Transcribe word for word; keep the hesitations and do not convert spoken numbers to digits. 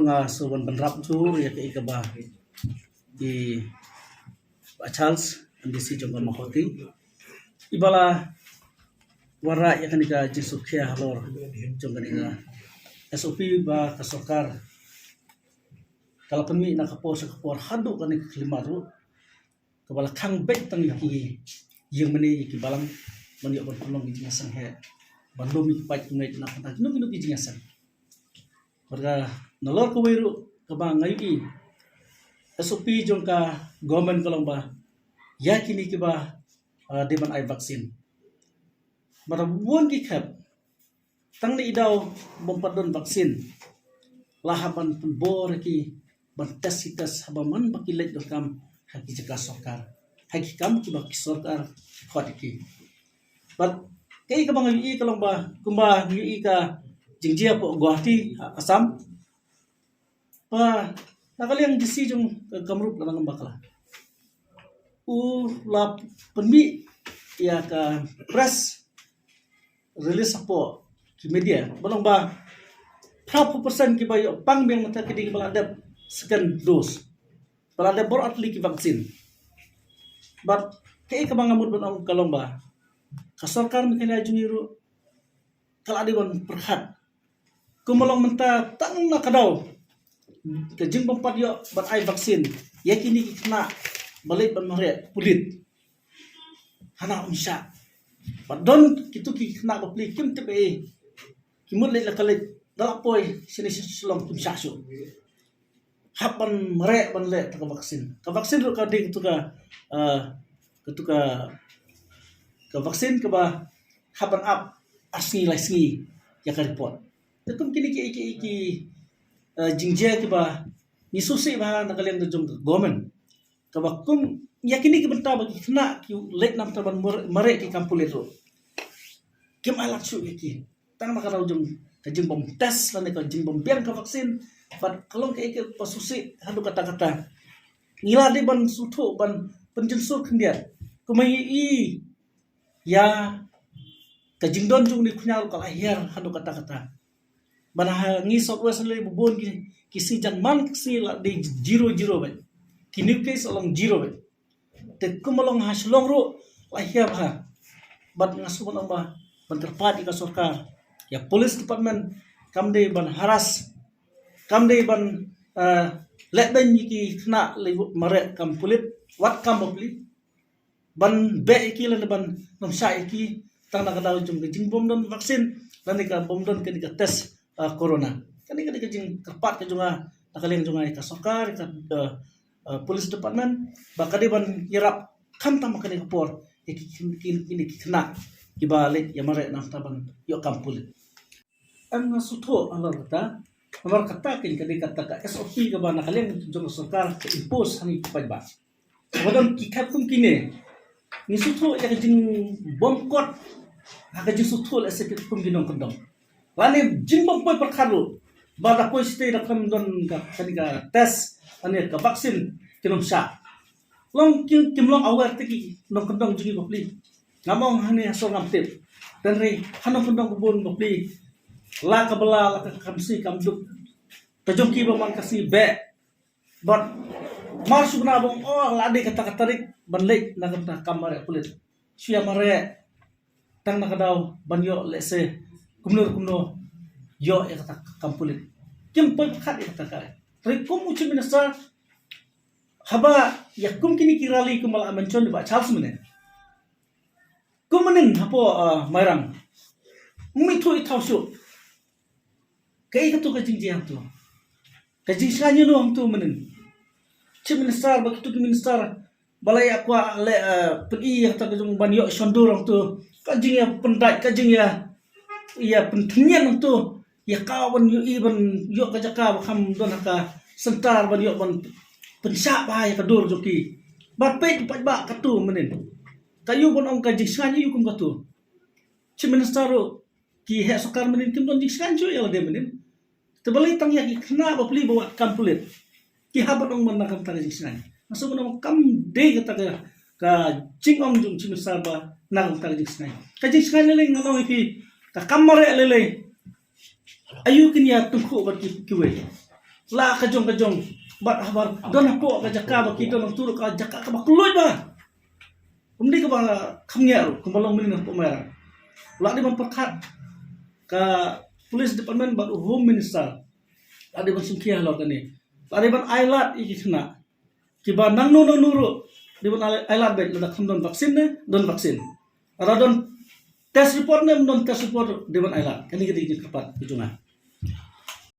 Nga sngewbha ban bynrap jur ïa kaei kaba i Bah Charles, M D C jong ka Mawhati, i ba la wanrah ïa kane ka jingsngewkhia halor jong kane ka S O P ba ka sorkar ka la pynmih na ka por sha ka por haduh kane ka khyllipmat ruh, kaba la khang beit tang ïa ki ïingmane, ïa ki balang, ban ïoh ban pynlong ki jingïaseng heh, ban lum ïa ki paid ki ngeit na ka bynta kino kino ki jingïaseng. Bad ka nalor kawei ruh kaba nga ïohi, S O P jong ka government ka long ba ïa kine kiba, ah, dei ban ai vaccine, bad bun ki khep tang na i daw bym pat don vaccine, la hap ban pynbor ïa ki ban test, ki test haba man ba ki leit donkam ha ki jaka sorkar, ha ki kam kiba ki sorkar ki khot ïa ki. Bad kaei kaba nga ïohi ka long ba kumba nga ïohi ka jingjia hapoh Guwahati ha Assam, ba na ka liang D C jong ka Kamrup la nang bakla, u la pynmih ïa ka press release hapoh ki media ba long ba phra phew percent kiba ïoh pang biang mynta ki dei kiba la dep second dose, ba la dep baroh ar tylli ki vaccine. Bad kaei kaba nga mut ban ong ka long ba ka sorkar Meghalaya jong ngi ruh ka la dei ban pyrkhat. Kumba long mynta tang na ka daw ka jingbym pat ïoh ban ai vaccine ïa kine ki khynnah ba leit ban mareh pulit hana Umshah. Bad don kito ki khynnah bapli kim tip ei, ki mut leit la ka leit, da la poi shane sha Shillong kim shah shuh. Hap ban mareh ban leh ta ka vaccine. Ka vaccine ruh ka dei katu ka, ah, katu ka, ka vaccine kaba hap ban ap ar sngi lai sngi ïa ka report. Te kum kine ki, ki, ki, ah, jingjia kiba ngi sngewsih bha na ka liang ka jong ka government, kaba kum ïa kine ki bynta ba ki khynnah ki leit namar ban mar-, mareh ki kam pulit ruh kim ailad shuh ïa ki. Tang na ka daw jong ka jingbym test lane ka jingbym biang ka vaccine. Bad ka long kaei kaba sngewsih haduh katta katta. Ngi la dei ban sngewthuh ban pynjynsur khyndiat. Kumba ngi i ïa ka jingdon jong une u khñiang ruh ka la hiar haduh katta katta. Bad ha ngi South West lei ba bun ki, ki sngi jan man ki sngi la dei zero zero beit. Ki new case la long zero beit. Te kumba long ha Shillong ruh la hiar bha. Bad nga sngewbha ban ong ba ban kyrpad ïa ka sorkar, ïa police department, kam dei ban harass, kam dei ban, eh, leh beiñ ïa ki khynnah lei mareh kam pulit, wat kam bapli, ban beh ïa ki lane ban nongshah ïa ki tang na ka daw jong ka jingbym don vaccine lane ka bym don kane ka test, ah, corona. Kane, kane ka jingkyrpad ka jong nga na ka liang jong nga ïa ka sorkar, ïa ka, ah, ah, police department, ba ka dei ban ïarap khamtam ha kane ka por ïa ki, ki, ki, kine ki khynnah kiba leit ïa mareh namar ban ïoh kam pulit. Em, nga sngewthuh halor kata, namar kata kein ka dei kata ka S O P kaba na ka liang jong ka sorkar ka impose ha ngi ki paidbah. Ba don ki khep kum kine, ngi sngewthuh ïa ka jingbymkot ha ka jingsngewthuh lehse kum ki nongkyndong. Lane jingbym poi pyrkhat ruh ba da poi shatei da khlem don ka, kane ka test lane ka vaccine kin ym shah. Long kim, kim long aware te ki nongkyndong jong ngi bapli. Ngam ong hangne ha sor ngam tip. Hynrei ha nongkyndong bun bapli, la ka bylla la ka kam sngi kam duk, ka jong ki ba man ka sngi beh. Bad mar shu bna ba ong, oh, la dei kata ka tarik ban leit na kata ka kam mareh pulit. Shu ïa mareh tang na ka daw ban ïoh lehse kumno kumno ïoh ïa kata ka kam pulit. Kim poi pyrkhat ïa kata ka. Hynrei kum u Chief Minister, haba ïa kum kine ki rally kumba la mention da i Bah Charles mynne, kum mynnin hapoh, ah, Mairang, ym ithuh ithaw shuh. Kaei katu ka jingjia hangtu? Ka jingshngaiñ ïano hangtu mynnin? Chief Minister bad kitu ki minister ba la ïa kwah leh, eh, pyni ïa kata ka jong ban ïoh shondur hangtu, ka jingïapyndait, ka jingïa, ïa pynthynñian hangtu ïa ka ban ïohi ban ïoh ka jaka ba kham don ha ka center ban ïoh ban pynshah bha ïa ka dur jong ki. Bad peit, peit ba katu mynnin, ka ïoh ban ong ka jingshngaiñ ïa u kum katu. Chief Minister ruh, ki heh sorkar mynnin kim don jingshngaiñ shuh ïa lade mynnin. Te balei tang ïa ki khynnah bapli ba wad kam pulit ki hap ban ong ban na ka bynta ka jingshngaiñ? Nga sngewbha ban ong kam dei kata ka, ka jingong jong u Chief Minister ba na ka bynta ka jingshngaiñ. Ka jingshngaiñ lei lei nga ong ïa phi, ka kam mareh lei lei, aïu kin ïa tyngkhuh bad ki, kiwei? la ka jong ka jong, bad habar don hapoh ka jaka ba ki don hangtu ruh ka jaka kaba khlaiñ ba. Kumne kaba kham ngiah ruh, kumba long mynnin hapoh Mairang. La dei ban pyrkhat ka police department bad u Home Minister. La dei ban sngewkhia halor kane. La dei ban ailad ïa ki khynnah kiba nangno nangno ruh, dei ban ailad beit, lada kham don vaccine ne don vaccine, lada don test report ne don test report, dei ban ailad. Kane ka dei ka jingkyrpad ka jong nga.